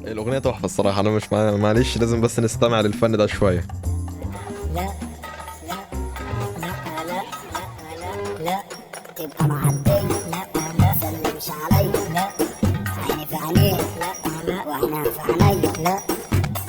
الاغنية تحفة الصراحه، انا مش معلش لازم بس نستمع للفن ده شوية. لا لا لا لا لا لا تبقى معدية، لا لا سلمش عليا، لا عيني في عينيك، لا لا وعينها في عينيا، لا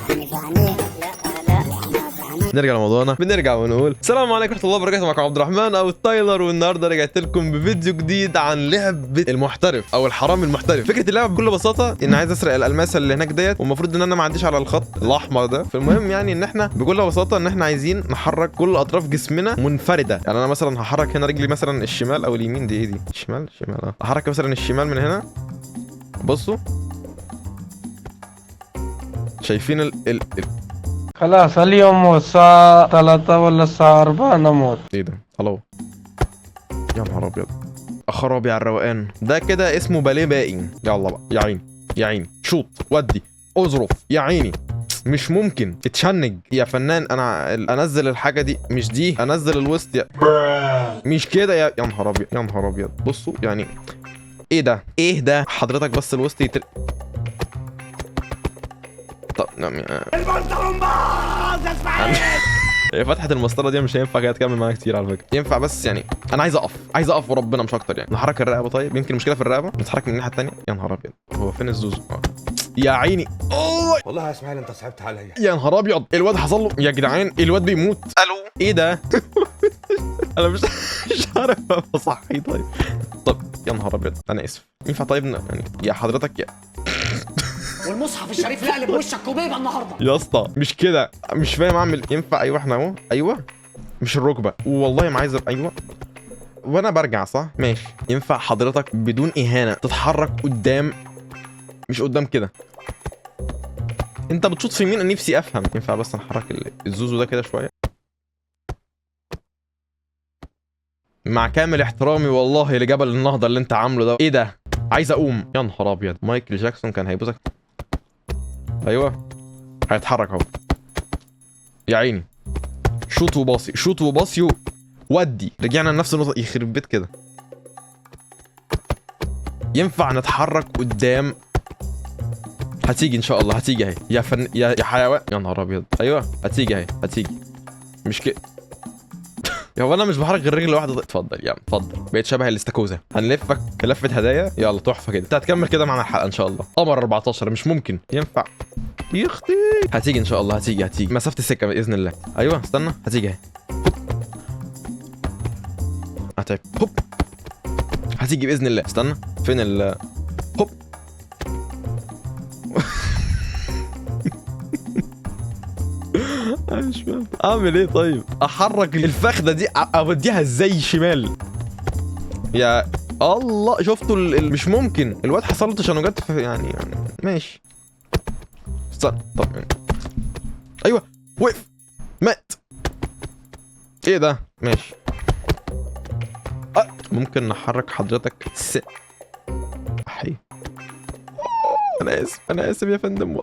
عيني في عينيك، لا لا وعينها في عينيا. نرجع لموضوعنا، بنرجع ونقول السلام عليكم ورحمة الله وبركاته. معكم عبد الرحمن او التايلر، والنهارده رجعت لكم بفيديو جديد عن لعبه المحترف او الحرامي المحترف. فكرة اللعبة بكل بساطة ان عايز اسرق الالماسه اللي هناك ديت، والمفروض ان انا ما اعديش على الخط الاحمر ده. فالمهم يعني ان احنا بكل بساطة ان احنا عايزين نحرك كل اطراف جسمنا منفردة. يعني انا مثلا هحرك هنا رجلي مثلا الشمال او اليمين، دي ايه دي؟ شمال شمال، احرك مثلا الشمال من هنا. بصوا شايفين ال ال ال خلاص اليوم الساعة 3 ولا الساعة 4 نموت. ايه ده؟ الو يا نهار ابيض، خرابي على الروقان ده. كده اسمه باليه باقي. يلا بقى يا عيني يا عيني، شوط ودي اظرف يا عيني، مش ممكن اتشنج يا فنان. انا انزل الحاجة دي مش دي، انزل الوسط يا مش كده يا نهار ابيض يا نهار ابيض. بصوا يعني ايه ده؟ ايه ده حضرتك؟ بس الوسط طب هي فتحة المسطرة دي مش هينفع كده تكمل معانا كتير على فكرة. ينفع بس يعني أنا عايز أقف، عايز أقف وربنا مش أكتر. يعني نحرك الرقبة، طيب يمكن المشكلة في الرقبة. نتحرك من الناحية التانية. يا نهار أبيض، هو فين الزوزو؟ يا عيني، أوه والله يا اسماعيل انت صعبت عليا. يا نهار أبيض، الواد حصل له يا جدعان، الواد بيموت. ألو إيه ده؟ أنا مش عارف أبقى صحي. طيب طب يا نهار أبيض، أنا آسف. ينفع طيب يعني يا حضرتك يا والمصحف الشريف لقلب وشك كوبيبه النهارده يا اسطى مش كده، مش فاهم اعمل. ينفع؟ ايوه احنا اهو، ايوه مش الركبة والله ما عايز ايوه وانا برجع صح ماشي. ينفع حضرتك بدون اهانه تتحرك قدام، مش قدام كده. انت بتشوط في مين؟ انا نفسي افهم. ينفع بس نحرك الزوزو ده كده شوية؟ مع كامل احترامي والله لجبل النهضة اللي انت عامله ده. ايه ده؟ عايز اقوم. يا نهار ابيض، مايكل جاكسون كان هيبوسك. ايوه هيتحرك اهو يا عيني. شوط وباصي، شوط وباصي ودي. رجعنا لنفس النقطة. يخرب بيت كده. ينفع نتحرك قدام؟ هتيجي ان شاء الله، هتيجي اهي يا فن يا حيوان. يا نهار ابيض، ايوه هتيجي اهي، هتيجي مش كده. يا هو انا مش بحرك غير رجل واحدة. اتفضل يا عم اتفضل، بقيت شبه الاستاكوزا. هنلفك لفه هدايا. يلا تحفة كده، انت هتكمل كده معانا الحلقة ان شاء الله. قمر 14 مش ممكن. ينفع يا اختي؟ هتيجي ان شاء الله، هتيجي هتيجي مسافة السكة باذن الله. ايوه استنى هتيجي اهي. هتعب هوب، هتيجي باذن الله. استنى فين ال هوب. انا مش فاهم اعمل ايه. طيب احرك الفخده دي اوديها ازاي شمال؟ يا الله شفتوا مش ممكن. الواد حصل له تشنجات يعني ماشي. استنى طب ايوه وقف مات. ايه ده؟ ماشي. ممكن نحرك حضرتك احي. انا اسف انا اسف يا فندم.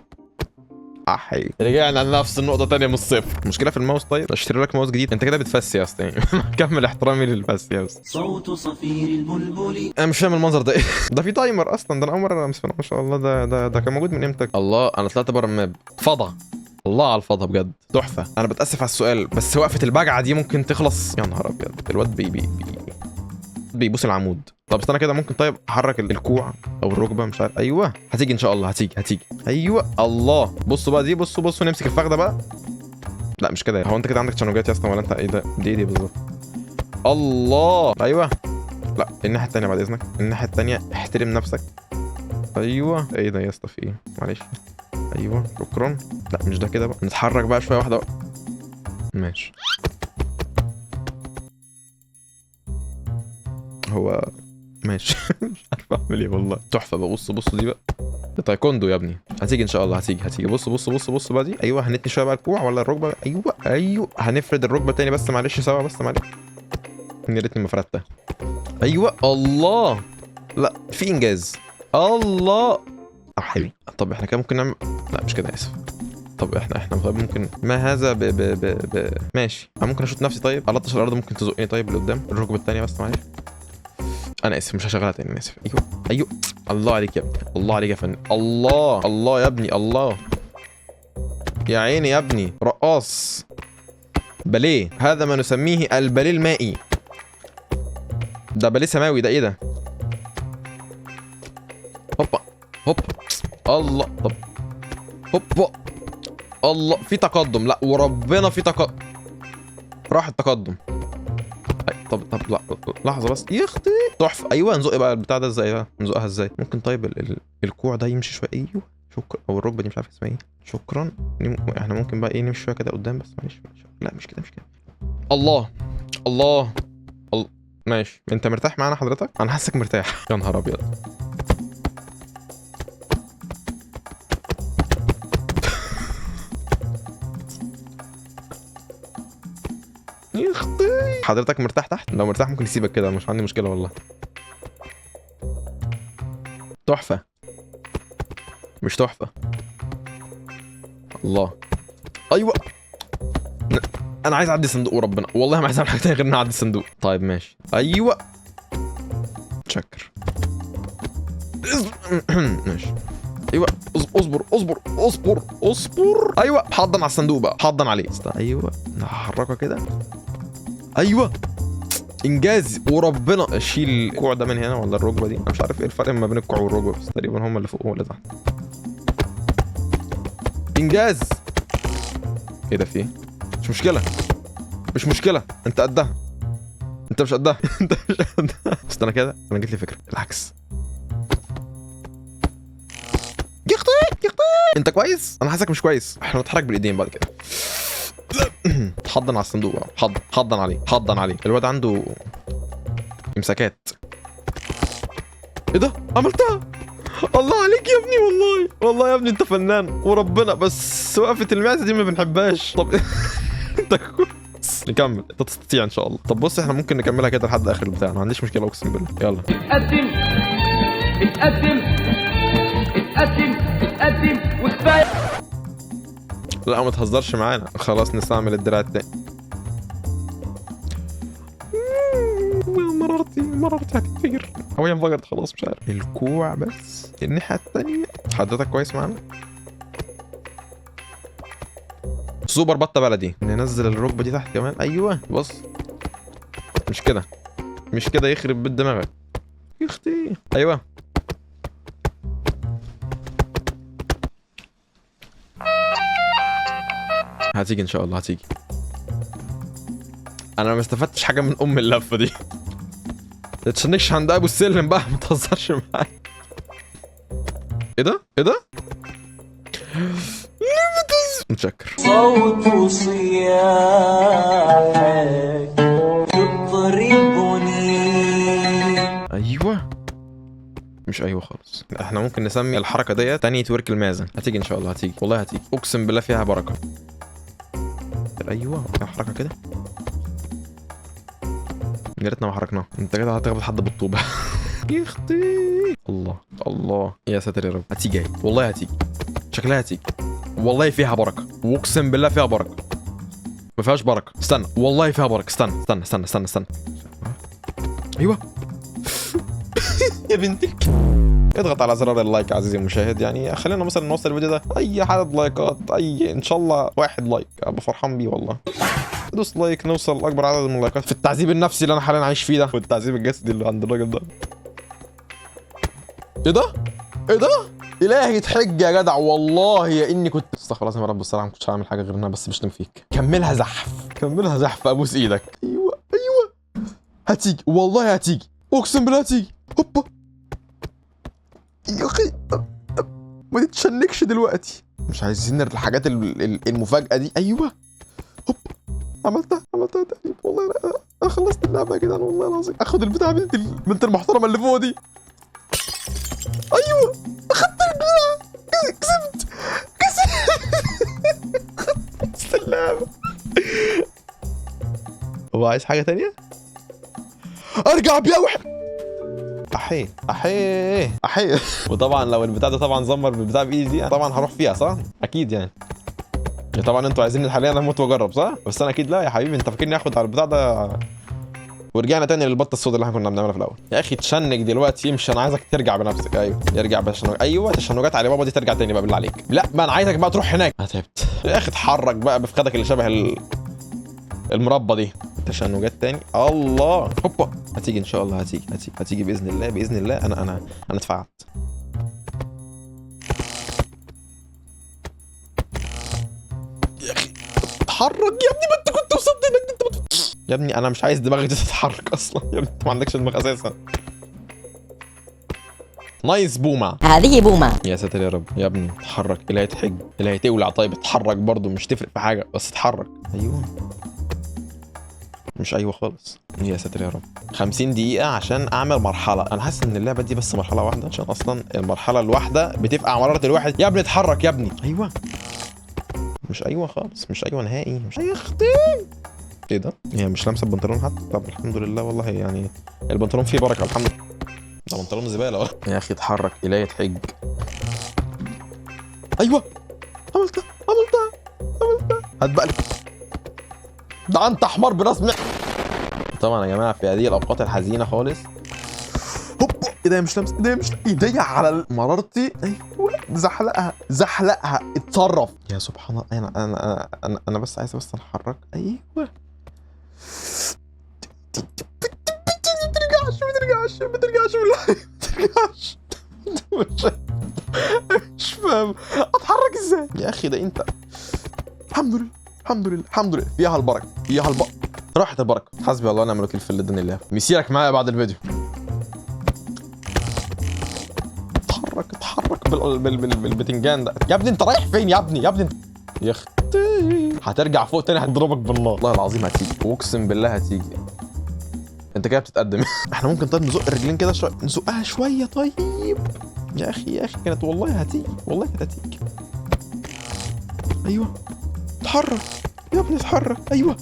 احي رجعنا لنفس النقطة تانية من الصفر. المشكلة في الماوس. طيب اشتري لك ماوس جديد. انت كده بتفسي يا اسطى يعني. كمل احترامي للفس يا اسطى. صوت صفير البلبل. انا مش فاهم المنظر ده ايه. ده في timer اصلا، ده انا اول مرة. بسم الله ما شاء الله، ده كان موجود من امتى؟ الله انا طلعت بره ال map. فضا الله على الفضا بجد تحفة. انا بتاسف على السؤال بس وقفه البجعه دي ممكن تخلص؟ يا نهار ابيض الواد بي بي بي بيبوس العمود. طب استنى كده، ممكن طيب احرك الكوع او الركبة مش عارف. ايوه هتيجي ان شاء الله، هتيجي هتيجي. ايوه الله. بصوا بقى دي، بصوا بصوا نمسك الفخده بقى. لا مش كده، هو انت كده عندك تشنجات يا اسطى ولا انت ايه ده؟ دي ايه دي بالظبط؟ الله ايوه. لا الناحية الثانية بعد اذنك، الناحية الثانية احترم نفسك. ايوه ايه ده يا اسطى في ايه؟ معلش. ايوه شكرا. لا مش ده كده بقى، نتحرك بقى شوية واحدة بقى. ماشي هو ماشي. مش عارف اعمل ايه والله. تحفة بقى. بص بص دي بقى، ده تايكوندو يا ابني. هتيجي ان شاء الله، هتيجي هتيجي. بص بص بص بص بقى دي. ايوه هنتني شوية بقى الكوع ولا الركبة. ايوه ايوه هنفرد الركبة تاني بس معلش سوا، بس معلش يا ريتني ما فردتها. ايوه الله. لا في انجاز. الله حلو. طب احنا كده ممكن نعمل، لا مش كده اسف. طب احنا طيب ممكن ما هذا ب ب ب ب ماشي. انا ممكن اشوط نفسي. طيب الطش الارض ممكن تزقني. طيب لقدام الركبة الثانية بس معلش. انا اسف مش هشغلها تاني، انا اسف. ايوه ايوه، الله عليك يا ابني، الله عليك يا فندم، الله الله يا ابني، الله يا عيني يا ابني. رقاص باليه، هذا ما نسميه الباليه المائي. ده باليه سماوي، ده ايه ده؟ هوبا هوبا، الله. طب هوبا، الله، في تقدم. لا وربنا في تقدم، راح التقدم. طب طب لا لحظة بس يا اختي، تحفة. ايوه نزق بقى البتاع ده ازاي بقى؟ نزقها ازاي؟ ممكن طيب الكوع ده يمشي شوية. ايوه شكرا. او الركبة دي مش عارف اسمها ايه. شكرا. احنا ممكن بقى ايه نمشي شوية كده قدام بس، معلش معلش. لا مش كده مش كده. الله الله الله، ماشي. انت مرتاح معانا حضرتك؟ انا حاسك مرتاح. يا نهار ابيض. يا اختي حضرتك مرتاح تحت؟ لو مرتاح ممكن نسيبك كده، مش عندي مشكلة والله. تحفة مش تحفة. الله ايوه، انا عايز اعدي الصندوق وربنا، والله ما عايز اعمل حاجة تانية غير ان اعدي الصندوق. طيب ماشي. ايوه شكر. ماشي ايوه، اصبر اصبر اصبر اصبر. ايوه حضن على الصندوق بقى، حضن عليه. ايوه هحركها كده. ايوه انجاز وربنا. اشيل الكوع ده من هنا ولا الركبة دي؟ انا مش عارف ايه الفرق ما بين الكوع والركبة، بس تقريبا هم اللي فوق واللي تحت. انجاز. ايه ده؟ في ايه؟ مش مشكلة مش مشكلة، انت قدها، انت مش قدها. انت مش قدها. استنى كده، انا جت لي فكرة العكس. يا اختي يا اختي، انت كويس؟ انا حاسسك مش كويس. احنا نتحرك بالايدين بعد كده. حضن على الصندوق بقى، حضن حضن عليه، حضن عليه. الواد عنده امساكات. ايه ده؟ عملتها. الله عليك يا ابني، والله والله يا ابني انت فنان وربنا. بس وقفة المعزة دي ما بنحبهاش. طب انت كويس، نكمل، انت تستطيع ان شاء الله. طب بص احنا ممكن نكملها كده لحد اخر البتاع، ما عنديش مشكلة اقسم بالله. يلا اتقدم اتقدم اتقدم اتقدم وكفاية. لا ما تهزرش معانا، خلاص نستعمل الدراع التاني. مررتي مررتي هتنفجر، او هي انفجرت خلاص مش عارف. الكوع بس الناحية التانية. حضرتك كويس معانا؟ سوبر بطة بلدي. ننزل الركبة دي تحت كمان. ايوه بص، مش كده مش كده، يخرب بيت دماغك يا اختي. ايوه هتيجي ان شاء الله، هتيجي. انا ما استفدتش حاجة من ام اللفة دي. ما تتشنكش عند ابو السلم بقى، ما تهزرش معايا. ايه ده؟ ايه ده؟ متشكر. صوت صياحك يطربني. ايوه مش ايوه خالص. احنا ممكن نسمي الحركة ديت تانية ورك المازن. هتيجي ان شاء الله، هتيجي والله، هتيجي اقسم بالله فيها بركة. ايوه حركة كده، يا ريتنا ما حركناها. انت كده هتخبط حد بالطوبه. يا اختي الله الله يا ساتر يا رب. هتيجي اهي والله، هتيجي شكلها، هتيجي والله فيها بركة، واقسم بالله فيها بركة. ما فيهاش بركة، استنى والله فيها بركة. استنى استنى استنى استنى استنى. ايوه يا بنتك. اضغط على زرار ال like عزيزي المشاهد، يعني خلينا مثلا نوصل الفيديو ده اي عدد لايكات، اي ان شاء الله 1 like ابقى فرحان بيه والله. دوس like نوصل لاكبر عدد من اللايكات في التعذيب النفسي اللي انا حاليا عايش فيه ده، والتعذيب الجسدي اللي عند الراجل ده. ايه ده؟ ايه ده؟ الهي تحج يا جدع، والله يا اني كنت استغفر الله العظيم يا رب. الصراحة ما كنتش هعمل حاجة غير ان انا بس بشتم فيك. كملها زحف، كملها زحف، ابوس ايدك. ايوه ايوه هتيجي والله، هتيجي اقسم بالله هتيجي. هوبا يا اخي، ما تتشنكش دلوقتي، مش عايزين الحاجات المفاجاة دي. ايوه هوب، عملتها عملتها تقريبا والله. انا خلصت اللعبة يا جدعان والله العظيم. اخد البتاع بنت البنت المحترمة اللي فوق دي. ايوه اخدت البتاع، كسبت كسبت خلصت اللعبة. هو عايز حاجة تانية؟ ارجع بيها وح احي احي احي. وطبعا لو البتاع ده طبعا زمر بالبتاع بايدي دي طبعا هروح فيها صح؟ اكيد يعني. طبعا انتوا عايزيني حاليا اموت واجرب صح؟ بس انا اكيد لا يا حبيبي. انت فاكرني اخد على البتاع ده ورجعنا تاني للبطه السوداء اللي احنا كنا بنعملها في الاول. يا اخي تشنج دلوقتي، امشي، انا عايزك ترجع بنفسك. ايوه يرجع بتشنج، ايوه تشنجات علي بابا دي ترجع تاني بقى بالله عليك. لا ما انا عايزك بقى تروح هناك. انا تعبت يا اخي، اتحرك بقى بفخدك اللي شبه المربى دي. تشنجات تاني. الله، هوبا، هتيجي ان شاء الله، هتيجي هتيجي هتيجي باذن الله، باذن الله. انا اتفقعت يا اخي. اتحرك يا ابني، ما انت كنت وصلت هناك. انت يا ابني انا مش عايز دماغي تتحرك اصلا يا ابني، انت ما عندكش دماغ اساسا. nice بومه، هذه بومة. يا ساتر يا رب. يا ابني اتحرك، اللي هيتحج اللي هيتولع. طيب اتحرك برضو، مش تفرق في حاجة، بس اتحرك. ايوه مش ايوه خالص. يا ساتر يا رب. 50 دقيقة عشان اعمل مرحلة. انا حاسس ان اللعبة دي بس مرحلة واحدة، عشان اصلا المرحلة الواحدة بتفقع مرارة الواحد. يا ابني اتحرك يا ابني. ايوه مش ايوه خالص، مش ايوه نهائي، مش يا اختي. ايه ده؟ هي مش لامسه البنطلون حتى. طب الحمد لله والله، يعني البنطلون فيه بركة الحمد لله. ده بنطلون زبالة. يا اخي اتحرك، الهي تحج. ايوه عملتها عملتها عملتها. هتبقى ده انت حمار براس. طبعا يا جماعة في هذه الاوقات الحزينة خالص. هوب، ايديا مش لامسه، ايديا مش، ايديا على مرارتي. ايوه زحلقها زحلقها، اتصرف يا سبحان الله. انا انا انا انا بس عايز بس اتحرك. ايوه ما ترجعش ما ترجعش ما ترجعش بالله، ما ترجعش. مش فاهم اتحرك ازاي يا اخي. ده انت الحمد لله الحمد لله الحمد لله، فيها البركة فيها البركة، راحت البركة. حسبي الله ونعم الوكيل في اللي اداني الله. مسيرك معايا بعد الفيديو. اتحرك اتحرك بالبتنجان ده يا ابني. انت رايح فين يا ابني؟ يا ابني يا اختي هترجع فوق تاني، هتضربك بالنار والله العظيم. هتيجي واقسم بالله هتيجي. انت كده بتتقدم. احنا ممكن طيب نزق الرجلين كده شوية، نزقها شوية. طيب يا اخي يا اخي كانت والله هتيجي، والله كانت هتيجي. ايوه اتحرك يا ابني اتحرك. ايوه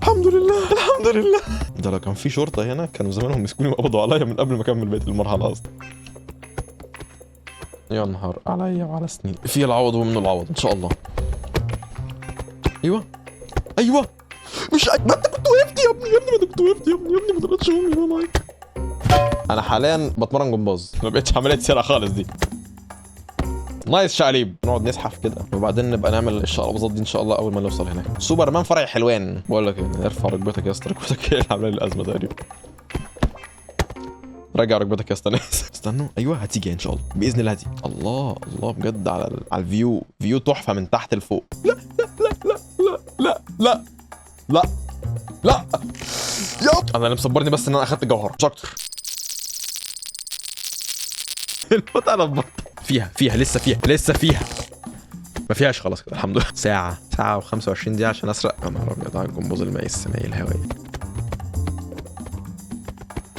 الحمد لله الحمد لله. ده لو كان في شرطه هنا كانوا زمانهم مسكوني وقبضوا عليا من قبل ما اكمل بقية المرحلة اصلا. يا نهار عليا وعلى سنين. في العوض ومنه العوض ان شاء الله. ايوه ايوه مش ما انت كنت وقفت يا ابني، يا ابني ما انت كنت وقفت يا ابني، يا ابني ما طلعتش امي والله. انا حاليا بتمرن جمباز، ما بقتش عملية سرقه خالص دي. nice شقليب. نقعد نزحف كده وبعدين نبقى نعمل الشقلباظات دي ان شاء الله اول ما نوصل هناك. سوبرمان فرع حلوان. بقول لك ايه، ارفع ركبتك يا اسطى، ركبتك هي اللي عامله لي الازمة تقريبا. رجع ركبتك يا اسطى. استنوا ايوه هتيجي ان شاء الله باذن الله هتيجي. الله الله بجد على ال view، view تحفة من تحت لفوق. لا لا لا لا لا لا لا لا يا انا اللي مصبرني بس ان انا اخدت الجوهرة مش اكتر. المتعة لبطه فيها فيها لسه فيها لسه فيها، ما فيهاش خلاص كده الحمد لله. ساعة و25 دقيقة عشان اسرق. يا نهار ابيض على الجمبوز المائي السمائي الهوائي.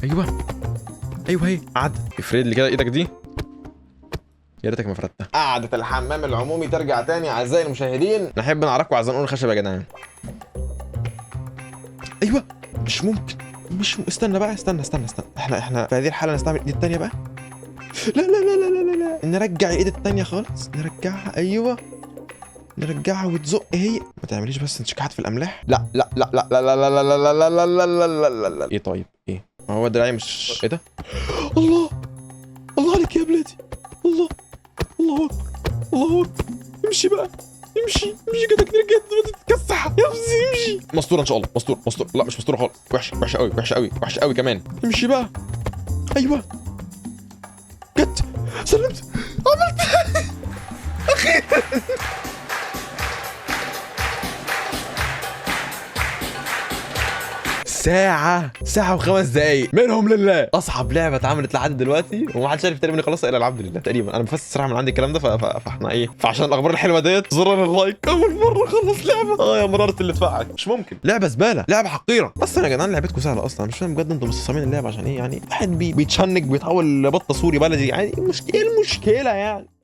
ايوه ايوه هي قعد افرد لي كده ايدك دي، يا ريتك ما فردتها. قعدة الحمام العمومي ترجع تاني اعزائي المشاهدين. نحب نعرفكم على زنقون الخشب يا جدعان. ايوه مش ممكن، مش استنى بقى، استنى استنى استنى. احنا في هذه الحالة نستعمل الايد التانية بقى. لا لا لا لا لا لا، نرجع الايد التانية خالص، نرجعها. ايوه نرجعها وتزق هي. ما تعمليش بس انشكاحات في الاملاح. لا لا لا لا لا لا لا لا لا لا لا لا لا لا لا. ايه طيب ايه؟ ما هو دراعي مش ايه ده؟ الله الله عليك يا بلادي. الله الله اكبر الله اكبر. امشي بقى امشي امشي كده كده كده تتكسح يا ابني امشي. مستورة ان شاء الله، مستورة مستورة. لا مش مستورة خالص، وحشة وحشة قوي وحشة قوي وحشة قوي كمان. امشي بقى. ايوه جت سلمت عملت اخيرا. ساعة و5 دقايق منهم لله. أصعب لعبة اتعملت لحد دلوقتي ومحدش عارف تقريبا يخلصها إلا العبد لله تقريبا. أنا بفس الصراحة من عندي الكلام ده، فاحنا إيه، فعشان الأخبار الحلوة ديت زرار ال like. أول مرة أخلص لعبة. يا مرارة اللي اتفقعت، مش ممكن. لعبة زبالة، لعبة حقيرة أصلا يا جدعان. لعبتكم سهلة أصلا، مش فاهم بجد أنتم مستصعبين اللعبة عشان إيه يعني؟ واحد بيتشنج بيتحول لبطة سوري بلدي يعني. إيه المشكلة يعني؟